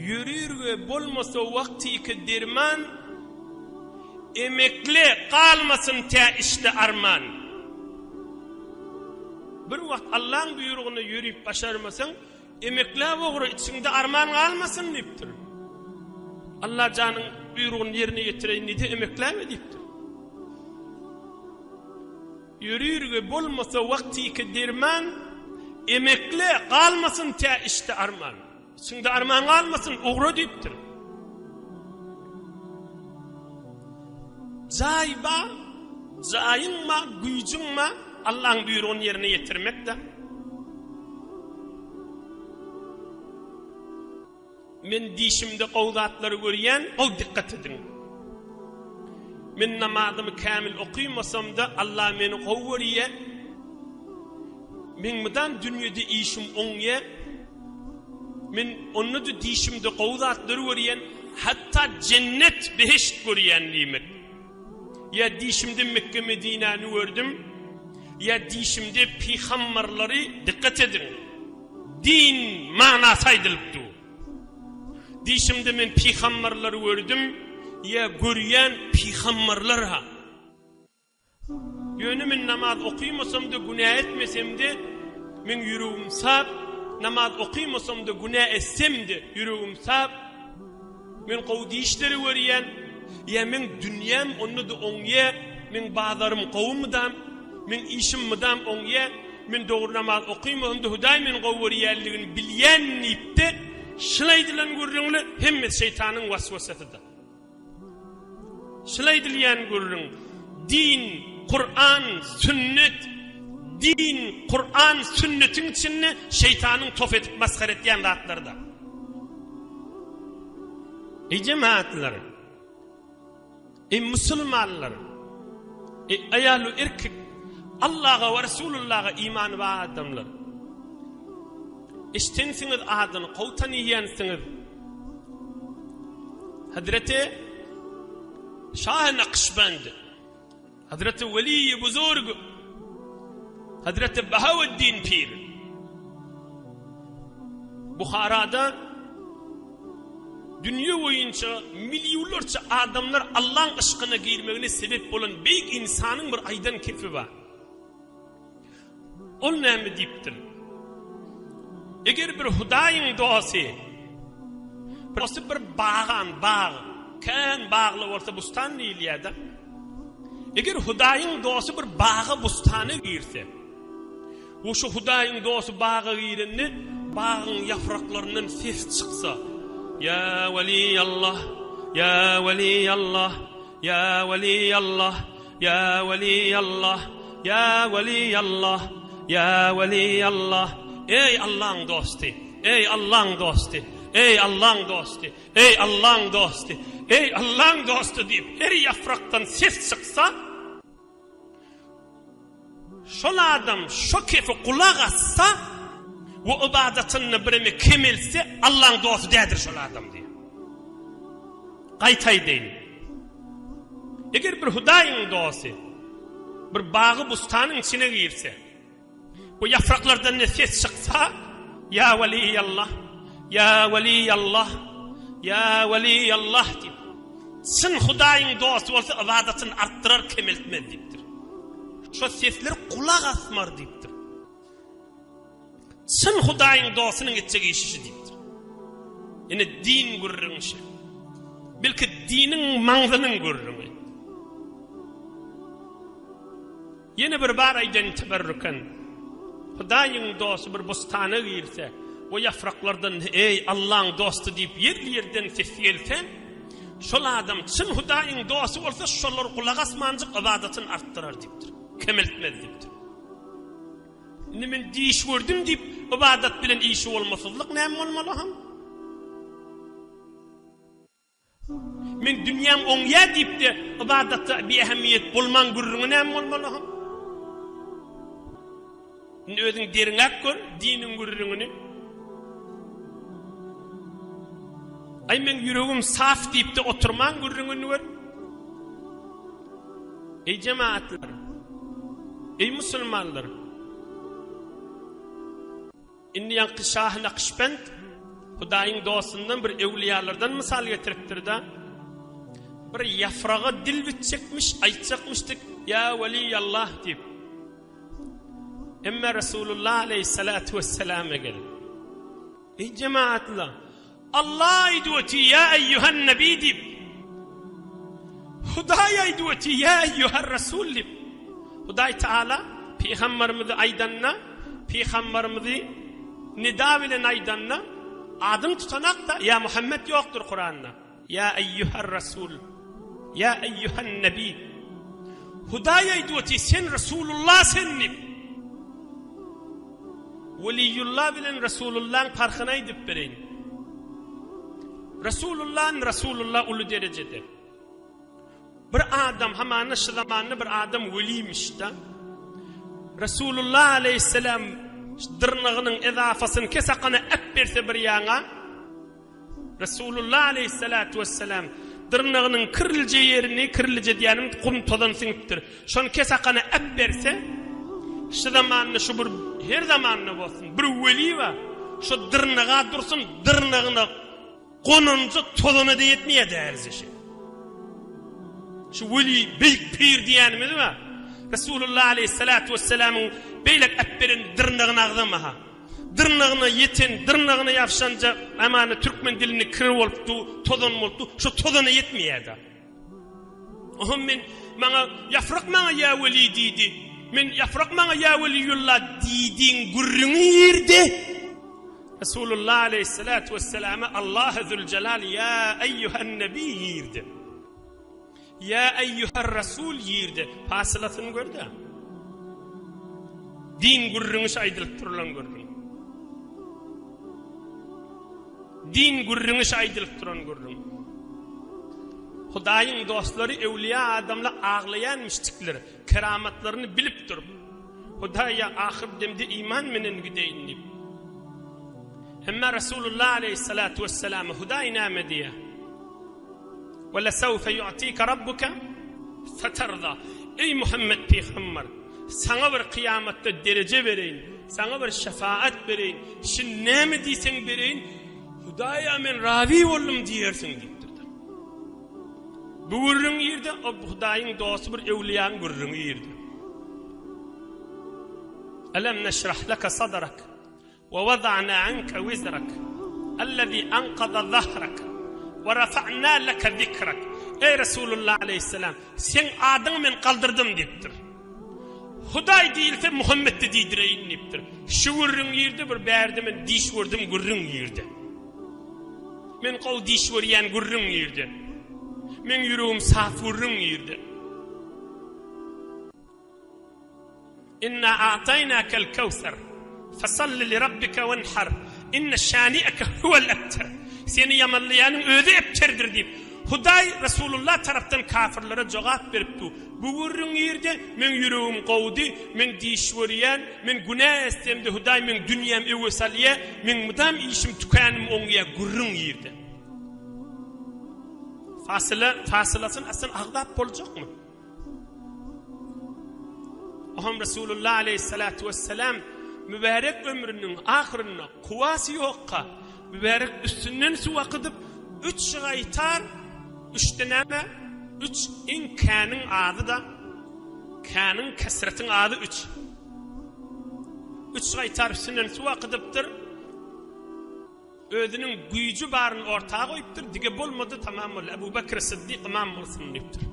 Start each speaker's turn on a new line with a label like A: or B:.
A: Ýörürge bolmasa wagtyky derman, Emekle, galmasyn tä içde arman. Bir wagt Allaň buýrugyna ýörüp başarmasaň, Emekläp ugra, içiňde arman galmasyn diýipdir. Alla janyň buýrugyny ýerine ýetireýin diýse, emekläme diýipdir. Ýörürge bolmasa wagtyky derman, Emekle, galmasyn tä içde arman. Içiňde arman galmasyn, ugra diýipdir. Jaý bar, jaýyň bar, güýjüň bar, Allaň buýrugyny ýerine ýetirmek-de. Men dişimde gowy zatlary görýän, gowy dikkat ediň. Men namazymy kämil okymasam-da, Allah meni gowy görýär. Meň mydam dünýede işim oňýar. Men onda-da dişimde gowy zatlary görýän, hatda jennet, behişt görýän diýmek. Ýa dişimde Mekge-Medinäni gördüm, ýa dişimde pygambarlary, dikkat ediň, din manasy aýdylyp dur. Dişimde men pygambarlary gördüm, ýa görýän pygambarlar-ha. Ýöne men namaz okymasam-da, günä etmesem-de, meň ýüregim sap, namaz okymasam-da, günä etsem-de, ýüregim sap, men gowy dişleri görýän, ýa meň dünýäm onda-da oňýa, meň bazarym gowy mydam, meň işim mydam oňýa, men dogry namaz okymasam-da, Hudaý meni gowy görýänligini bilýän diýip-de, şul aýdylan gürrüňler hemmesi şeýtanyň waswasasydyr. Şul aýdylýan gürrüň din, Kuran, sünnet, din, Kuran, sünnetiň içinde şeýtanyň tof edip masgara etýän zatlary-da. Eý jemaatlar! Eý musulmanlar! Eý aýal we erkek Allaha we Resulullaha imany bar adamlar! Eşdensiňiz adyny, gowy tanyýansyňyz. Hazreti Şahy Nakşbend, Hazreti Weli Buzurg, Hazreti Bahaweddin Pir. Buharada dünýe boýunça millionlarça adamlar Allaň yşkyna girmegine sebep bolan beýik ynsanyň bir aýdan kepi bar. Ol näme diýipdir? Eger bir Hudaýyň dosty, dosty bir bagan, bag, kän bagly bolsa bustan diýilýär-de. Eger Hudaýyň dosty bir baga, bustana girse, we şu Hudaýyň dosty baga girende, bagyň ýapraklaryndan ses çyksa, Ýa weliýallah, ýa weliýallah, Ýa weliýallah, ýa weliýallah, ýa weliýallah, ýa weliýallah. Eý Allaň dosty, eý Allaň dosty, eý Allaň dosty, eý Allaň dosty, eý Allaň dosty diýip her ýaprakdan ses çyksa, Şol adam şo kefe gulak assa we ybadatynda bireme kemelse Allaň dosty däldir şol adam diýýär. Gaýta aýdaýyn. Eger bir Hudaýyň dosty bir bagy bustanyň içine girse we ýapraklardan ne ses çyksa, Ýa weliýallah, ýa weliýallah, ýa weliýallah diýip, çyn Hudaýyň dosty bolsa ybadatyny artdyrar, kemeltmez diýipdir. Şo sesler gulak asmar diýipdir. Çyn Hudaýyň dostunyň etjek işi şu diýipdir. Ine din gürrüňi şu. Belki diniň maňzynyň gürrüňi. Ýene bir bar aýdaýyn teberrüken. Hudaýyň dosty bir bostana girse we ýapraklardan eý Allaň dosty diýip ýerli-ýerden ses gelse, şol adam çyn Hudaýyň dosty bolsa şolar gulak asmanjyk ybadatyny artdyrar diýipdir. Kemeltmez diýipdir. Indi men diş gördüm diýip ybadat bilen işi bolmasyzlyk näme bolmaly hany? Men dünýäm oňýa diýip-de, ybadatda biähemiýet bolmaň gürrüňi näme bolmaly hany? Indi özüň derňäp gör diniň gürrüňini. Aý meň ýüregim saf diýip-de oturmaň gürrüňini gör. Eý jemaatlar! Eý musulmanlar! Indi ýaňky Şahy Nakşbend. Hudaýyň dostundan bir öwlüýalardan mysal getiripdir-de, bir ýafraga dil bitjekmiş, aýtjakmyşdyk, Ýa weliýallah diýip. Emma Resulullah aleýhissalatu wesselama gelip, Eý jemaatlar, Allah aýdyp otyr, Ýa eýýuhan nebi diýip. Hudaý aýdyp otyr, Ýa eýýuhar rasul diýip. Hudaý Taala pygamberimizi aýdanda, pygamberimizi nida bilen aýdanda, adyny tutanakda, Ýa Muhammet ýokdur Kuranda. Ýa eýýuhar rasul, ýa eýýuhan nebi. Hudaý aýdyp otyr, sen Resulullah sen diýip. Weliýullah bilen Resulullahyň parhyny aýdyp bereýin. Resulullah Resulullah uly derejede. Bir adam hamana şu zamanda bir adam welimiş-de. Resulullah aleyhisselam dyrnagynyň ezafasyny kesakana äp berse bir ýaňa Resulullah aleýhissalatu wessalam dyrnagynyň kirlije ýerini, kirlije diýýänim gum tozan siňipdir. Şony kesakana äp berse, şu zamanda şu bir her zamanda bolsun, bir weli bar. Şu dyrnaga dursun, dyrnagyna gonanja tozana-da ýetmeýär dälije şi. Şu weli, beýik pir diýýänimiz bar. Resulullah aleýhissalatu wessalamyň beýlek äp beren dyrnagyny agzama-ha. Dyrnagyna ýeten, dyrnagyna ýapyşanja amana türkmen dilinde kir bolupdy, tozan bolupdy, şo tozana ýetmeýärdi. Ohm men maňa ýaprak maňa ýa weli diýdi. Men ýaprak maňa ýa weliýullah diýdiň gürrüňi ýerde. Resulullah aleyhissalatu vesselama Allah zülcelal ýa eýýuhan nebi ýerde. Ýa eýýuhar rasul ýerde pasylasyny görde. Din gürrüňi şu aýdylyp durulan gürrüň. Din gürrüňi şu aýdylyp duran gürrüň. Hudaýyň dostlary öwliýa adamlar aglaýan müşdikler keramatlaryny bilip durup Hudaýa ahyr demde iman menen gideýin diýip. Emma Resulullah aleyhissalatu vesselam Hudaý näme diýýär? Ve lesevfe yu'tike rabbuke feterza. Eý Muhammet pygamber, saňa bir kyýamatda dereje bereýin, saňa bir şefaat bereýin, şin näme diýseň bereýin, Hudaýa men razy boldum diýersiň diýipdir. Bu gürrüň ýerde o Hudaýyň dosty bir öwliýanyň gürrüňi ýerde. Elem neşrah leke sadrak. Wa wada'na anka wizrak, ellezî ankaza zahrak, we rafa'na leke zikrak. Eý Resulullah aleýhissalam, seň adyňy men galdyrdym diýipdir. Hudaý diýilse Muhammetde diýdireýin diýipdir. Şu gürrüň girdi, bir bärde men diş gördüm gürrüň girdi. Men gowy diş görýän gürrüň girdi. Meň ýüregim saf gürrüň girdi. Inna a'taýnakel kewser, fesalli li rabbike wenhar, inne şani'eke huwel ebter. Seni ýamanlaýanyň özi ebterdir diýip, Hudaý Resulullah tarapdan kafirlere jogap beripdi. Bu gürrüň nirde? Meň ýüregim gowudy, men diş görýän, men günä etsemde Hudaý meň dünýäm öwe salýa, meň mydam işim tükänim oňýa gürrüň nirde? Fasyla, fasylasyny aslan agzap boljakmy? Oham Resulullah aleyhissalatu vesselam mübärek ömrüniň ahyrynda kuwasy ýokka mübärek üstünden suw akydyp üç gaýtar üçde näme üç iň käniň ady da käniň kesretiň ady üç üç gaýtar üstünden suw akydypdyr Özüniň güýji baryny orta goýupdyr, dige bolmady, tamam boldy. Ebu Bekr Siddik ymam bolsun diýipdir.